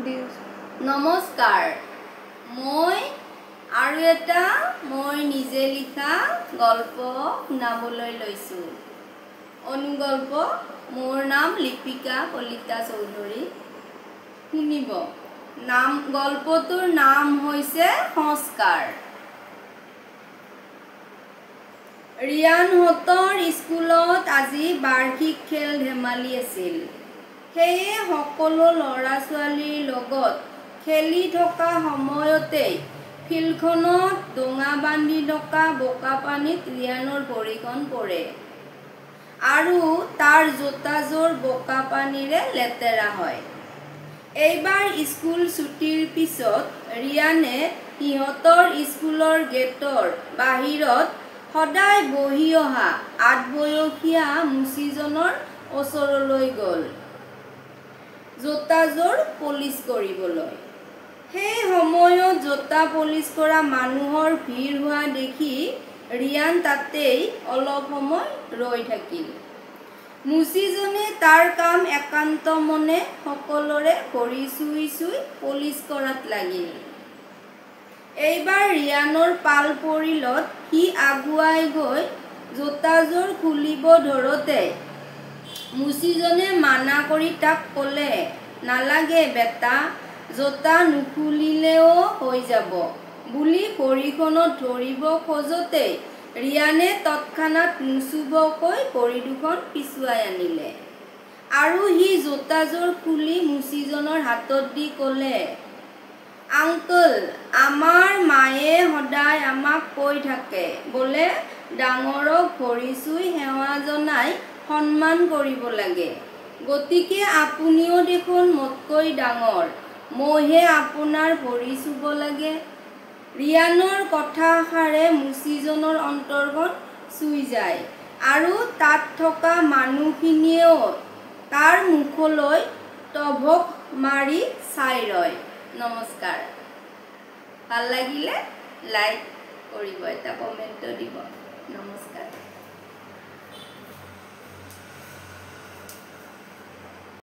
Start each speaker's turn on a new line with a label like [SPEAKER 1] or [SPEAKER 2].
[SPEAKER 1] নমস্কাৰ, মই আৰু এটা মই নিজে লিখা গল্প শুনাবলৈ লৈছোঁ। অনুগল্প। মোৰ নাম লিপিকা কলিতা চৌধুৰী। শুনিব। নাম গল্পটোৰ নাম হৈছে সংস্কাৰ। ৰিয়ানহঁতৰ স্কুলত আজি বাৰ্ষিক খেল ধেমালি আছিল। সেয়ে সকলো ল'ৰা ছোৱালীৰ লগত খেলি থকা সময়তেই ফিল্ডখনত ডোঙা বান্ধি থকা বোকা পানীত ৰিয়ানৰ ভৰিখন পৰে আৰু তাৰ জোতাযোৰ বোকা পানীৰে লেতেৰা হয়। এইবাৰ স্কুল ছুটীৰ পিছত ৰিয়ানে সিহঁতৰ স্কুলৰ গেটৰ বাহিৰত সদায় বহি অহা আদবয়সীয়া মুচিজনৰ ওচৰলৈ গ'ল জোতাযোৰ পলিচ কৰিবলৈ। সেই সময়ত জোতা পলিচ কৰা মানুহৰ ভিৰ হোৱা দেখি ৰিয়ান তাতেই অলপ সময় ৰৈ থাকিল। মুচিজনে তাৰ কাম একান্ত মনে সকলোৰে ভৰি চুই চুই পলিচ কৰাত লাগিল। এইবাৰ ৰিয়ানৰ পাল পৰিলত সি আগুৱাই গৈ জোতাযোৰ খুলিব ধৰোঁতে মুচিজনে মানা কৰি তাক ক'লে, নালাগে বেটা, জোতা নুখুলিলেও হৈ যাব বুলি ভৰিখনত ধৰিব খোজোঁতেই ৰিয়ানে তৎক্ষণাত নুচুবকৈ ভৰি দুখন পিছুৱাই আনিলে আৰু সি জোতাযোৰ খুলি মুচিজনৰ হাতত দি ক'লে, আংকল, আমাৰ মায়ে সদায় আমাক কৈ থাকে বোলে ডাঙৰক ভৰি চুই সেৱা জনাই সন্মান কৰিব লাগে। গতিকে আপুনিও দেখোন মোতকৈ ডাঙৰ, মইহে আপোনাৰ ভৰি চুব লাগে। ৰিয়ানৰ কথাষাৰে মুচিজনৰ অন্তৰখন চুই যায় আৰু তাত থকা মানুহখিনিয়েও তাৰ মুখলৈ তভক মাৰি চাই ৰয়। নমস্কাৰ। ভাল লাগিলে লাইক কৰিব, এটা কমেণ্টো দিব। নমস্কাৰ।